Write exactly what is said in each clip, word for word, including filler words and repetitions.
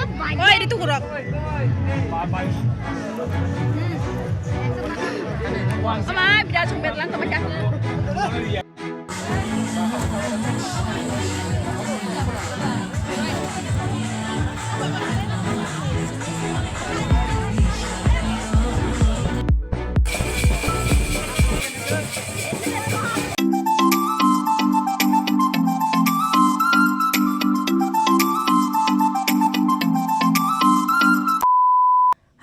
Oi, di tukurok. Ama, bidat song bet lang tama kya.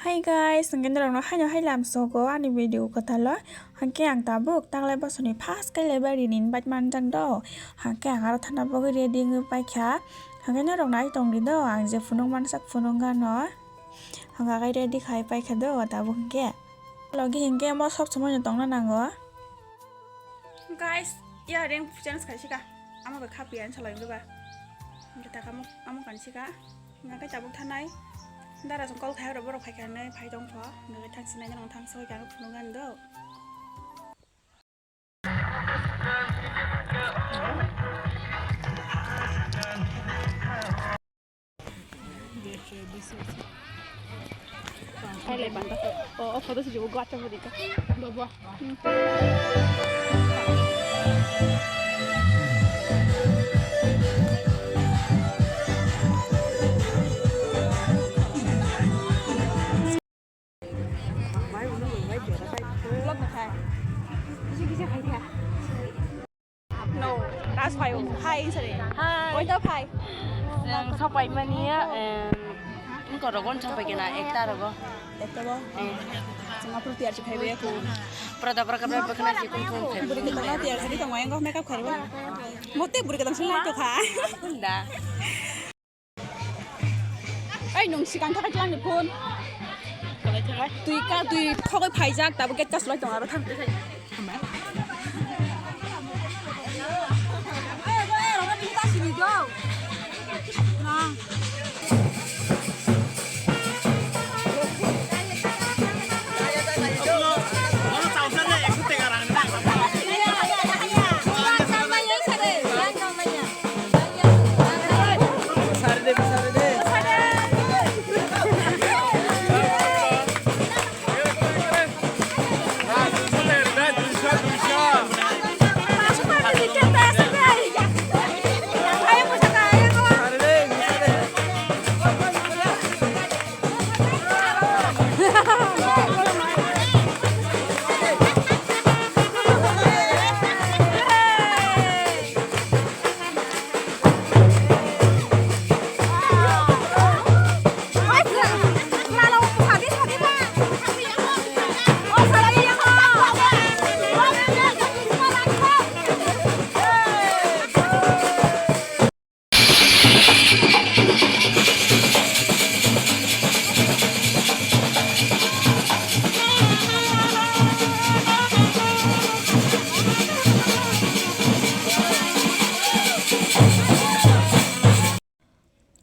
Hi guys, hwnkhe norokno haino hai lamsogo ani video kwthalo. Hwnkhe ang tabuk tanglai bosoni first khe library ni invite manjak do. Hwnkhe ang aro thana bagwi ready wngwi paikha. Hwnkhe norok nai tongdi do, ang je phunuk mansak phunuk gano. Hwnkhe ready khai paikha do tabuk hwnkhe. Logi hwnkhe mo sob somoi no tongna nango. Guys, ya ring chance khai sika. Ama bai kha piya salai ba. Hwnkhe ta kamo amo kan sika. Hwnkhe tabuk thanai. Dara song call khai oro borok phai kha nai phai tong kho. Hwnkhe thang sinai nang thang soi kha phunuk gan do. Hai le banda. Oh, oh, photo sih juga gua coba dika. Bobo. No, ras phai o. Hai, sare. Hai. Oi da phai. Jeng sapai mani, em, engko rogon sapai kena, ekta rogo. Ekta bo? Eh. Chuma pul tiar si phai be ko. Prada prada prada prada si kum kum phai. Buri ke tala tiar si tong, engko makeup khari ba. Mote buri ke tang sung to kha. Kunda. Ai, nung sikang thakai tlang ni phone. Twi ka, twi khogoi phaijak, tabo gate kasulai tong aro thang.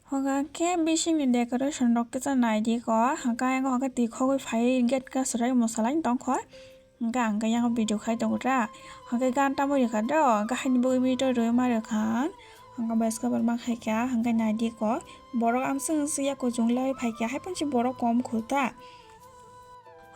Hwnkha khe bisingni decoration rok kisa naidi ko, hwnkha yang hwnkha twi khogwi phai gate kasarai mwsalai tongkho. Hwnkhe ang khe yang video khai tongo tra. Hwnkhe gan tamo rikha do, hwnkhe haini bagwi mito rwima rwkha ang. Hwnkhe bai skabal ma khaikha, hwnkhe naidi ko. Borok amswk wngsi ya kuchung lai phaikha, hai phano si borok kom kho ta.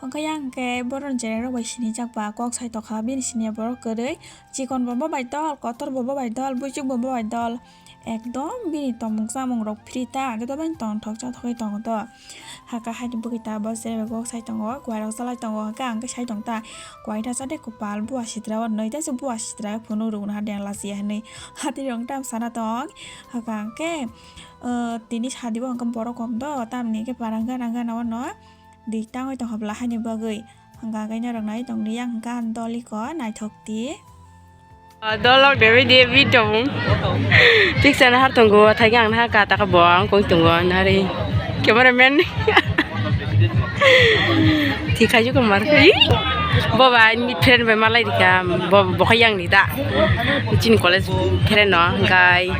Hwnkhe yang khe borok ni cherai rok bai sinijak ba, kok sai tokha bini siniya borok kwrwi. Chikon bo bo bai dol, kotor bo bo bai dol, buichuk bo bo bai dol. Ekdom bini tongmung chamung rok free ta, joto bai tongthok chathogwi tongo to. Haka haini bwkwi ta bo se kok sai tongo, kwai rok salai tongo, haka ang khe sai tong ta. Kwai ta chade kwpal bua sitra o nwi ta se bua sitra phunuk rwna ha deng lachiya hinwi. Hati rok tam sana tong, haka ang khe, eh, tini sadi bo hwnkhe borok kom do, tamni khe parang gana gana o no. Di tangwi tongkha bwla haini bagwi. Hwnkha khe norok nai tongdi yang hwnkha doliko naithok di. Ah, dolok de bidi bidi tong. Picture nahar tongo, thai ang naha ka taka bo ang kong tongo nari. Cameraman. Thik khai juko mar. Bo ba ni friend bai malai dikha, bo bo kha yang ni da. Chini college friend no gai.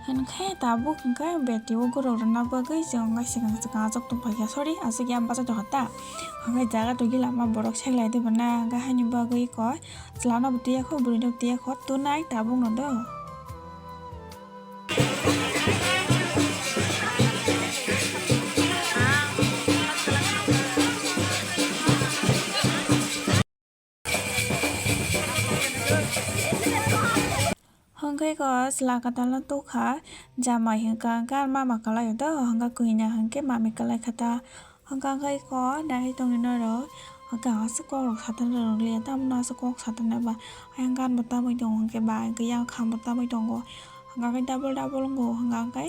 Hinkhe tabuk hinkhe beti o guruk rwna bagwi chwng wngkha swkang swkang achuk tongphaikha, sorry, achukya bachai tongkha ta. Hinkhe jaga twi lama borok seklai tongmani hinkhe haini bagwi koi chwlano bo tiyakho, bwrwino bo tiyakho, tunai tabukno do. Hwnkhe ko chwla kwtalno tukha, jamai hwnkha hwnkhe mama kwlaio do, hwnkha kwina hwnkhe mami kwlaikha ta. Hwnkha hwnkhe ko naiwi tongni norok, hwnkha aswk kokrok satanrok liya, tamoni aswk kok satanai ba. Ayang ganbo tamwi tongo hwnkhe ba, hwnkhe yang khambo tamwi tongo. Hwnkha hwnkhe double double wngo, hwnkha hwnkhe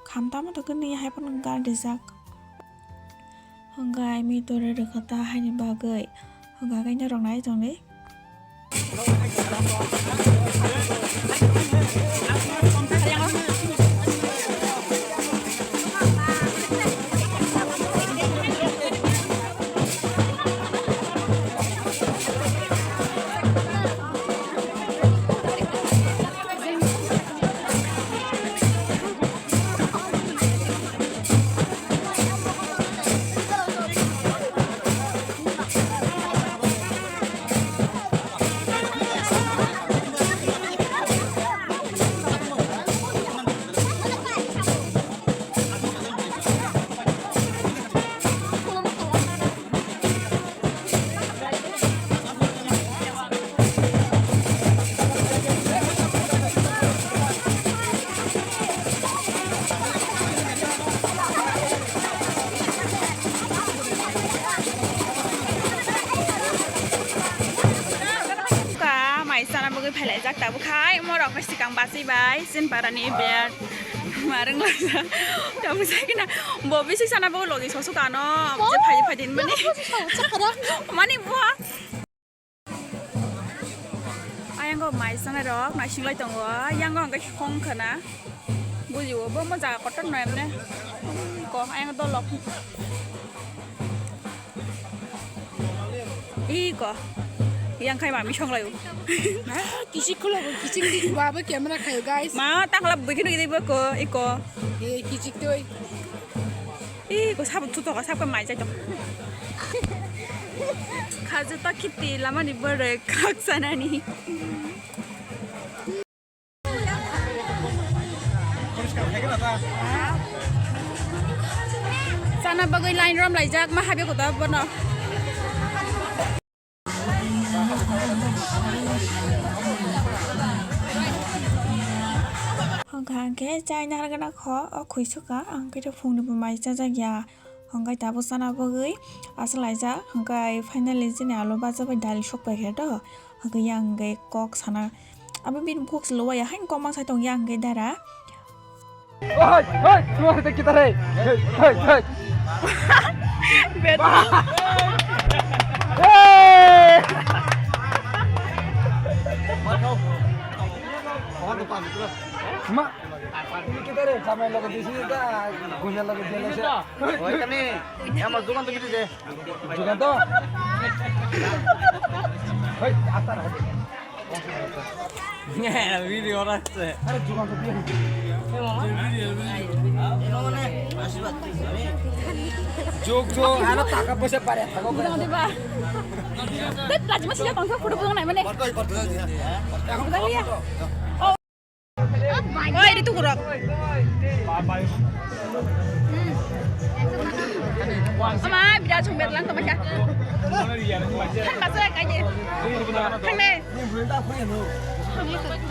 kham tamo tongkhe nini hai phano gan rijak. Hwnkha ai mi tore rwkha ta haini bagwi. Hwnkha khe norok nai tongdi. Ka mai chana bagwi phailaijak tabuk khai, morok khe swkang bachwi bai, chini parani ber. Marwng laijak. Tabuk sai khna bo bisi sana bo logi sosu kano. Je phai phai din mani. Mani bo. Ayang go mai sana rok naising lai tongo. Yang go hwnkhe khong khana. Buji bo bo jaga kotor no emne. Ko ayang dolok. Iko. Yang khai mami song layo. Kisik khula bo, kisik di baba camera khayo, guys. Ma, tangla bikini gidi bo ko, iko. Eh, kisik toi. Iko sab tu to sab ka mai jai to. Khajo ta khiti lama ni bore khak sanani. Chana bagwi line rom laijak ma habya kuda bono. Hwnkha hwnkhe chai narwkna kho o khwi suka ang khe phungni bo mai chajak ya. Hwnkhe tabuk chana bagwi aswk laijak hwnkhe finally chini alu bacha bai dal sok pai khe do. Hwnkhe yang hwnkhe kok sana. Abo bini bukhuk se loya haino kok mangsa tong yang hwnkhe dara. Oi, oi, tua kita re. Hei, hei, hei. Betul. Hei. Ma, ini kita re, sama yang lagi di sini ta, punya lagi di sini. Oi, kami, yang mau jukan tuh gitu deh. Jukan tuh. Hei, atar. Video রাখছে। আরে, জোগান তো দিয়ে। যোগ যোগ, আরো টাকা পয়সা পারে থাকো। Tet lajima sila tongkha photo photo nai mane. এখন Budalia. Oi, ri tukurok. Ama, bida chung berlang tama kya? Kan basa kaya. Kan ne.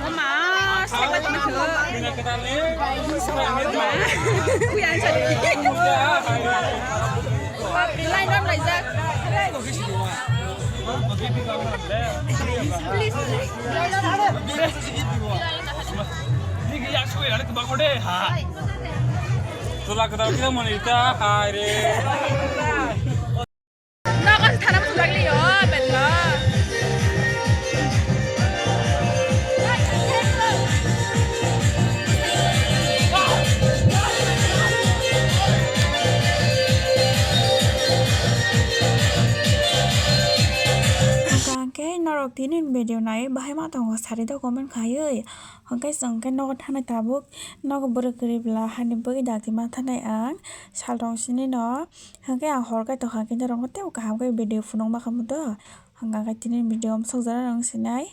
Ama, saya lagi tu. Kuya aja. Line rom laijak. Please. Niki ya sui rani tebak ode, ha. Chwla kwtal khe mani ta, hai re. Nogo thana muchung bagli yo, betha. Rok tini video nai bahai ma tongo sari do comment khaiwi. Hwnkhe chwng khe nogo thanai tabuk nogo bwrwi kwrwi bla hani bwgwi dakti ma thanai ang sal rong sini no. Hwnkhe ang hor kai tongkha khe norok no teibo kaham khe video phunuk ma khamu do. Hwnkhe tini video amsok jora rong sinai.